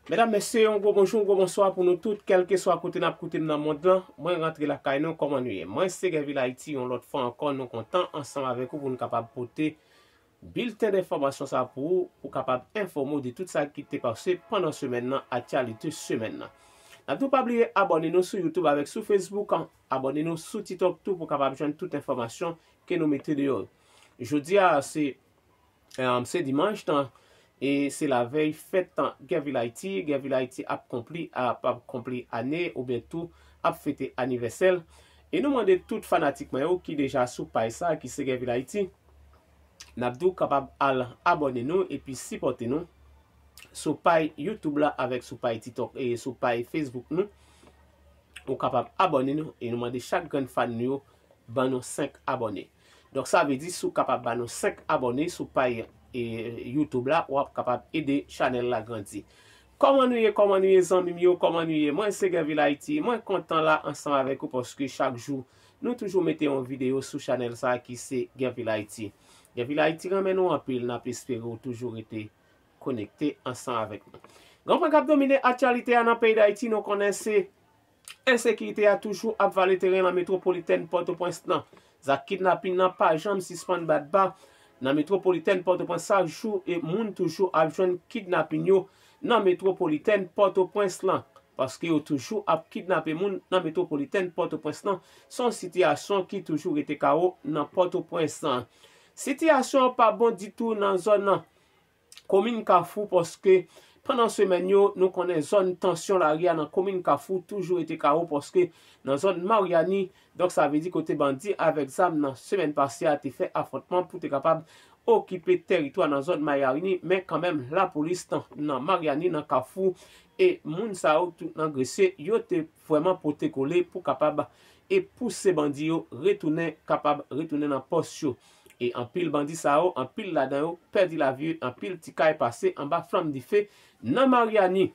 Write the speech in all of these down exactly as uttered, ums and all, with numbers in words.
Medam, mesye, yon gwo bonjou, yon gwo bonswa pou nou tout, kèlkeswa kote n ap koute m nan mond lan. Mwen rantre lakay nou, kòman nou ye? Mwen se Gèvil Ayiti, yon lòt fwa ankò, nou kontan ansanm avèk ou pou nou kapab pote bilten enfòmasyon sa pou ou, pou kapab enfòme w de tout sa ki te pase pandan semèn nan, aktyalite semèn nan. N ap tou pa bliye abòne nou sou YouTube avèk sou Facebook, abòne nou sou TikTok tou pou kapab jwenn tout enfòmasyon ke nou mete deyò. Jodi a, se, um, se dimanch tan, e se lavèy fèt tan Gèvil Ayiti. Gèvil Ayiti ap konpli, ap, ap konpli ane oubyen tou ap fete anivèsè l. E nou mande tout fanatik mwen yo ki deja sou paj sa ki se Gèvil Ayiti, n ap di w kapab al abòne nou epi sipòte nou sou paj YouTube la avèk sou paj TikTok e sou paj Facebook nou. Ou kapab abòne nou e nou mande chak grenn fan nou yo ban nou senk abòne. Donk sa vle di si w kapab ban nou senk abòne sou paj e, YouTube la, w ap kapab ede chanèl la grandi. Kòman nou ye, kòman nou ye zanmi m yo, kòman nou ye? Mwen se Gèvil Ayiti, mwen kontan la ansanm avèk ou paske chak jou nou toujou mete yon videyo sou chanèl sa ki se Gèvil Ayiti. Gèvil Ayiti renmen nou anpil, n ap espere w toujou rete konekte ansanm avèk nou. Gran pwen k ap domine aktyalite a nan peyi Dayiti, nou konnen se ensekirite a toujou ap vale teren nan metwopolitèn Pòtoprens lan. Zak kidnapin nan pa janm sispann bat ba nan metwopolitèn Pòtoprens chak jou e moun toujou ap jwenn kidnapin yo nan metwopolitèn Pòtoprens lan. Paske yo toujou ap kidnape moun nan metwopolitèn Pòtoprens lan. Se yon sitiyasyon ki toujou rete kawo nan Pòtoprens lan. Sitiyasyon an pa bon ditou nan zòn nan komin Kafou, paske pandan semèn yo, nou konnen zòn tansyon lari a nan komin Kafou toujou rete kawo, paske nan zòn Maryani, donk sa vle di kote bandi avèk zam nan semèn pase a te fè afwontman pou te kapab okipe tèritwa nan zòn Maryani, men kanmenm lapolis nan, nan Maryani, nan Kafou, e moun sa yo tou nan Gresye, yo te vrèman pote kole pou kapab e pouse bandi yo retounen, kapab retounen nan pòs yo. E anpil bandi sa yo, anpil ladan yo pèdi lavi yo, anpil ti kay pase anba flanm dife nan Maryani.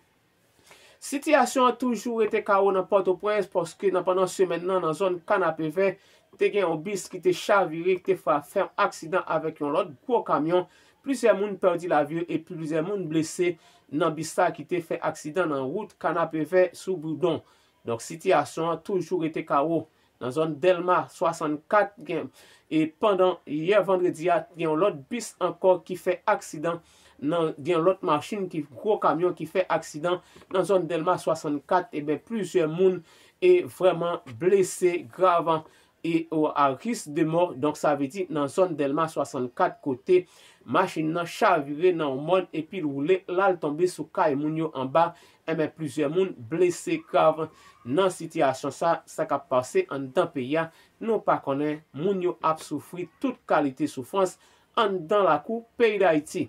Sitiyasyon an toujou rete kawo nan Pòtoprens, paske nan pandan semèn nan, nan zòn Kanapevè, te gen yon bis ki te chavire, ki te fè, fè yon aksidan avèk yon lòt gwo kamyon. Plizyè moun pèdi lavi yo e plizyè moun blese nan bis sa ki te fè aksidan nan wout Kanapevè sou Boudon. Donk, sitiyasyon an toujou rete kawo. Nan zòn Dèlma swasannkat, gen, e pandan yè vandredi a, gen yon lòt bis ankò ki fè aksidan. Nan, gen yon lòt machin ki, gwo kamyon ki fè aksidan nan zòn Dèlma swasannkat, e ben, plizyè moun e vrèman blese grav e o, a risk de mò. Donk, sa vle di, nan zòn Dèlma swasannkat kote machin nan chavire nan yon mòn epi l woule, l al tonbe sou kay moun yo anba. Enben, plizyè moun blese grav nan sitiyasyon sa, sa k ap pase anndan peyi a. Nou pa konnen, moun yo ap soufri tout kalite soufrans anndan lakou peyi Dayiti.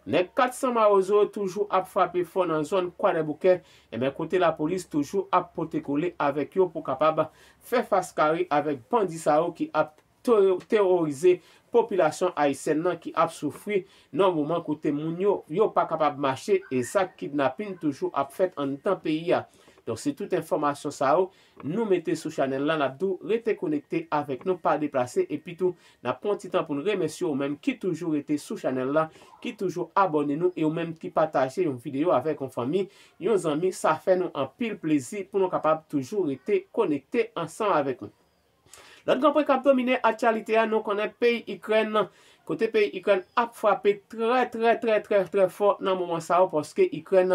Nèg kat san Mawozo yo toujou ap frape fò nan zòn Kwadèboukè, enben, kote lapolis toujou ap pote kole avèk yo pou kapab fè fas kare avèk bandi sa yo ki ap te-, teworize popilasyon ayisyèn nan ki ap soufri nan moman kote moun yo, yo pa kapab mache e zak kidnapin toujou ap fèt anndan peyi a. Donk, se tout enfòmasyon sa yo nou mete sou chanèl la, n ap di w rete konekte avèk nou, pa deplase, epi tou, n ap pran ti tan pou n remèsye ou menm ki toujou rete sou chanèl la, ki toujou abòne nou, e ou menm ki pataje yon videyo avèk yon fanmi, yon zanmi, sa fè nou anpil plezi pou nou kapab toujou rete konekte ansanm avèk nou. Lòt gran pwen k ap domine aktyalite a, nou konnen peyi Ikrèn, kote peyi Ikrèn ap frape trè, trè, trè, trè, trè fò nan moman sa yo, paske Ikrèn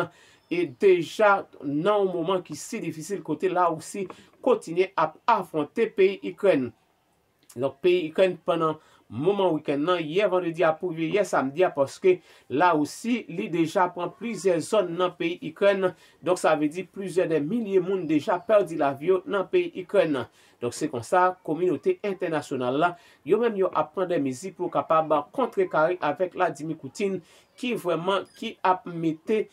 e deja nan yon moman ki si difisil, kote Larisi kontinye ap afwonte peyi Ikrèn. Donk, peyi Ikrèn, pandan moman wikenn nan, yè vandredi a pou rive yè samdi a, paske Larisi, li deja pran plizyè zòn nan peyi Ikrèn. Donk, sa vle di plizyè dè milye moun deja pèdi lavi yo nan peyi Ikrèn. Donk, se konsa, kominote entènasyonal la, yo menm yo ap pran dè mezi pou kapab kontrekare avèk Vladimir Putin, ki vrèman, ki ap mete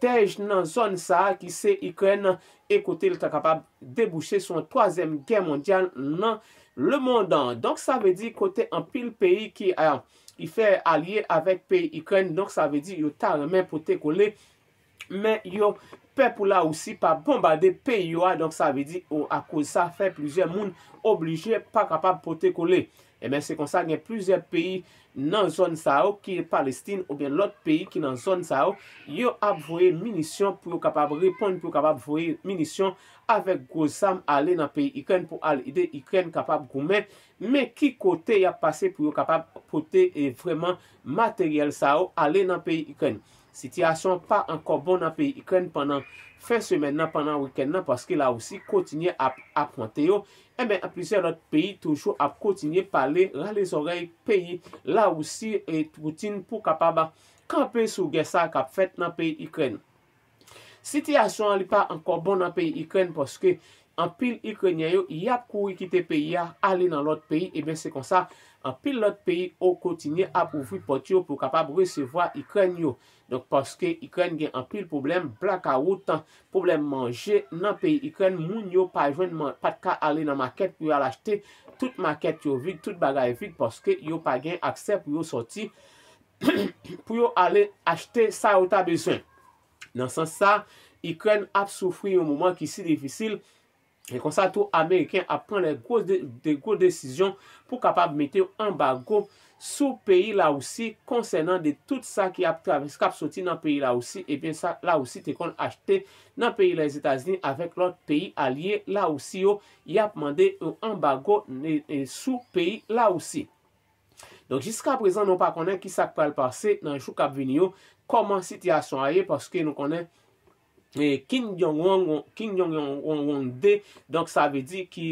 dèj nan zòn sa a, ki se Ikrèn, e kote l ta kapab debouche sou yon twazyèm gè mondyal nan lemonn. Donk, sa vle di kote anpil peyi ki, a, ki fè alye avèk peyi Ikrèn. Donk, sa vle di yo ta renmen pote kole, men yo pè pou Larisi pa bonbade peyi yo a. Donk, sa vle di, o, akoz sa fè plizyè moun oblije pa kapab pote kole. Ebyen, se konsa, gen plizyè peyi nan zòn sa yo, ki Palestin oubyen lòt peyi ki nan zòn sa yo, yo ap voye minisyon pou yo kapab reponn, pou yo kapab voye minisyon avèk gwo zam ale nan peyi Ikrèn pou al ede Ikrèn kapab goumen. Men ki kote y ap pase pou yo kapab pote e vrèman materyèl sa yo ale nan peyi Ikrèn. Sitiyasyon pa ankò bon nan peyi Ikrèn pandan fen semèn nan, pandan wikenn nan, paske Larisi kontinye ap afwonte yo. Enben, plizyè lòt peyi toujou ap kontinye pale rale zòrèy peyi Larisi e Poutin pou kapab kanpe sou gè sa k ap fèt nan peyi Ikrèn. Sitiyasyon an li pa ankò bon nan peyi Ikrèn paske anpil Ikrenyen yo y ap kouri kite peyi a, ale nan lòt peyi. Ebyen, se konsa anpil lòt peyi o kontinye ap ouvri pòt yo pou kapab resevwa Ikrèn yo. Donk, paske Ikrèn gen anpil pwoblèm blakawout, pwoblèm manje nan peyi Ikrèn, moun yo pa jwenn man, pa t ka ale nan makèt pou y al achte, tout makèt yo vid, tout bagay vid, paske yo pa gen aksè pou yo sòti pou yo ale achte sa yo ta bezwen. Nan sans sa, Ikrèn ap soufri yon moman ki si difisil. E konsa tou, Ameriken ap pran de gwo, de, de gwo desizyon pou kapab mete yon anbago sou peyi Larisi konsènan de tout sa ki ap travèse, k ap soti nan peyi Larisi. Ebyen, sa Larisi te konn achte nan peyi Lèzetazini avèk lòt peyi alye Larisi yo, y ap mande yon anbago e, e, sou peyi Larisi. Donk, jiska prezan, nou pa konnen ki sa k pral pase nan jou k ap vini yo, kòman sitiyasyon a ye, paske nou konnen e, Kim Jong-un, Kim Jong-un de, donk sa vle di ki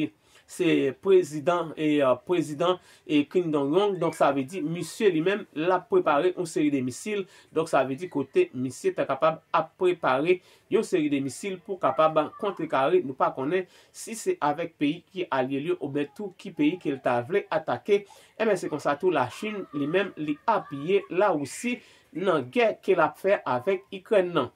se prezidan e, e, prezidan e Kim Jong-un, donk sa vle di misye li menm l ap prepare yon seri de misil, donk sa vle di kote misye ta kapab ap prepare yon seri de misil pou kapab kontrekare, nou pa konnen si se avèk peyi ki alye li yo oubyen tou ki peyi ke l ta vle atake. Enben, se konsa tou Lachin li menm li apiye Larisi nan gè ke l ap fè avèk Ikrèn nan.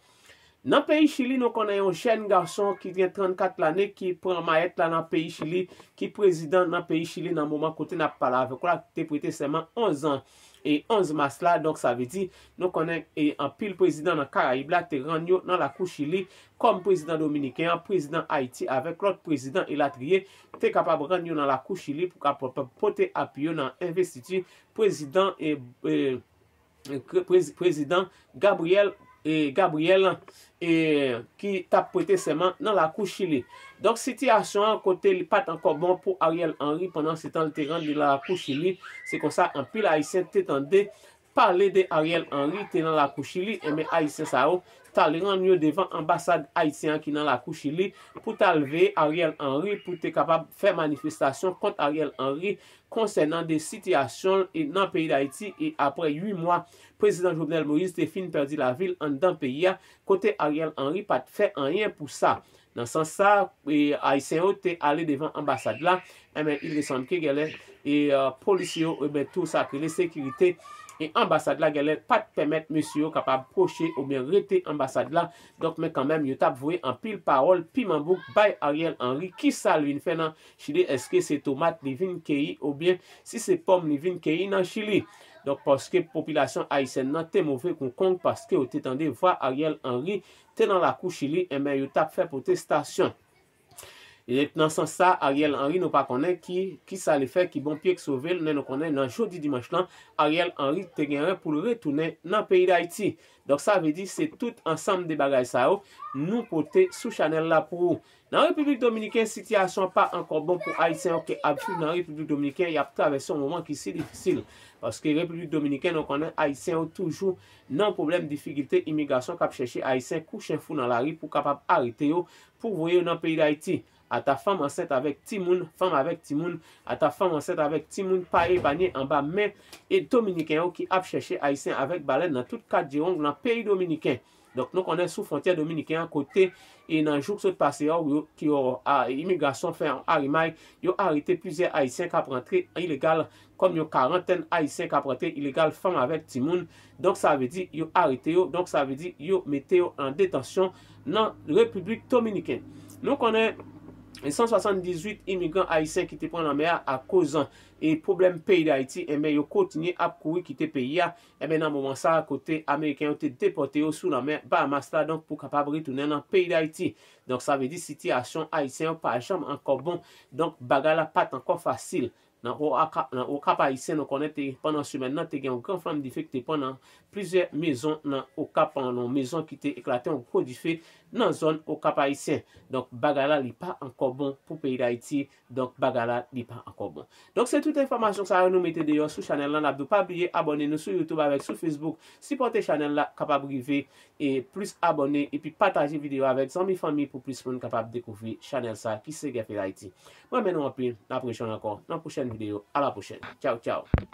Nan peyi Chili, nou konnen yon jèn gason ki gen trannkat lane ki pran mayèt la nan peyi Chili, ki prezidan nan peyi Chili nan moman kote n ap pale avèk w la, ki te prete sèman onz an e onz mas la. Donk, sa vle di, nou konnen e anpil prezidan nan Karayib la te rann yo nan lakou Chili, kòm prezidan dominiken an, prezidan Ayiti avèk lòt prezidan elatriye, te kapab rann yo nan lakou Chili pou kapab pote api yo nan envestiti prezidan e, e, prez-, prezidan Gabriel, e, Gabriel, e, ki t ap prete sèman nan lakou Chili. Donk, sitiyasyon an kote li pa t ankò bon pou Ariel Henry pandan se tan li te rann li nan lakou Chili. Se konsa, anpil Ayisyen te tande pale de Ariel Henry te nan lakou Chili, enben Ayisyen sa yo t al rann yo devan anbasad ayisyen an ki nan lakou Chili pou t al veye Ariel Henry pou te kapab fè manifestasyon kont Ariel Henry konsènan de sitiyasyon l e nan peyi Dayiti e aprè uit mwa prezidan Jovenel Moïse te fin pèdi lavi l anndan peyi a, kote Ariel Henry pa t fè anyen pou sa. Nan sans sa, e, Ayisyen yo te ale devan anbasad la, enben, il resonn ke genlè, e, e, polisye yo, enben, tou sa k rele sekirite, e anbasad la genlè pa t pèmèt mesye yo kapab pwoche oubyen rete anbasad la. Donk, men kanmenm, yo t ap voye anpil pawòl piman bouk bay Ariel Henry. Kisa l vin fè nan Chili? Èske se tomat li vin keyi oubyen si se pòm li vin keyi nan Chili? Donk, paske popilasyon ayisyèn nan te move kou kong paske yo te tande vwa Ariel Henry te nan lakou Chili, enben, yo t ap fè pwotestasyon. E nan sans sa, Ariel Henry, nou pa konnen ki, kisa li fè, ki bon pye k sove l, men nou konnen nan jodi dimanch lan, Ariel Henry te genyen pou l retounen nan peyi Dayiti. Donk, sa vle di se tout ansanm de bagay sa yo nou pote sou chanèl la pou ou. Nan Repiblik Dominiken, sitiyasyon pa ankò bon pou Ayisyen yo ki ap viv nan Repiblik Dominiken, y ap travèse yon moman ki si difisil. Paske Repiblik Dominiken, nou konnen Ayisyen yo toujou nan pwoblèm difikilte imigrasyon k ap chèche Ayisyen kou chen fou nan lari pou kapab arete yo, pou voye yo nan peyi Dayiti. Ata fanm ansent avèk timoun, fanm avèk timoun, ata fanm ansent avèk timoun pa epanye anba men e Dominiken yo ki ap chèche Ayisyen avèk balèn nan tout kat djewong nan peyi Dominiken. Donk, nou konnen sou fwontyè dominiken an kote e nan jou k sot pase yo, yo, ki yo, a, imigrasyon fè yon arimay, yo arete plizyè Ayisyen k ap rantre ilegal, kòm yon karantèn Ayisyen k ap rantre ilegal, fanm avèk timoun. Donk, sa vle di yo arete yo, donk, sa vle di yo mete yo an detansyon nan Repiblik Dominiken. Nou konnen san swasanndizuit imigran ayisyen ki te pran lanmè a akoz e pwoblèm peyi Dayiti, enben, yo kontinye ap kouri kite peyi a. Enben, nan moman sa a, kote Ameriken yo te depòte yo sou lanmè Bahamas la, donk, pou kapab retounen nan peyi Dayiti. Donk, sa vle di sitiyasyon ayisyen yo pa janm ankò bon. Donk, bagay la pa t ankò fasil. Nan Okap, nan Okap Ayisyen, nou konnen te, pandan semèn nan, te gen yon gran flanm dife ki te pran nan plizyè mezon nan Okap, yon mezon ki te eklate yon gwo dife nan zòn Okap Ayisyen. Donk, bagay la, li pa ankò bon pou peyi Dayiti. Donk, bagay la, li pa ankò bon. Donk, se tout enfòmasyon sa yo nou mete deyò sou chanèl lan. N ap di w pa bliye abòne nou sou YouTube avèk sou Facebook. Sipòte chanèl la kapab rive e plis abòne epi pataje videyo avèk zanmi fanmi pou plis moun kapab dekouvri chanèl sa ki se Guerflay Haïti. Mwen renmen nou anpil. N ap rejwenn ankò nan pwochèn videyo. A la pwochèn. Tchaw, tchaw.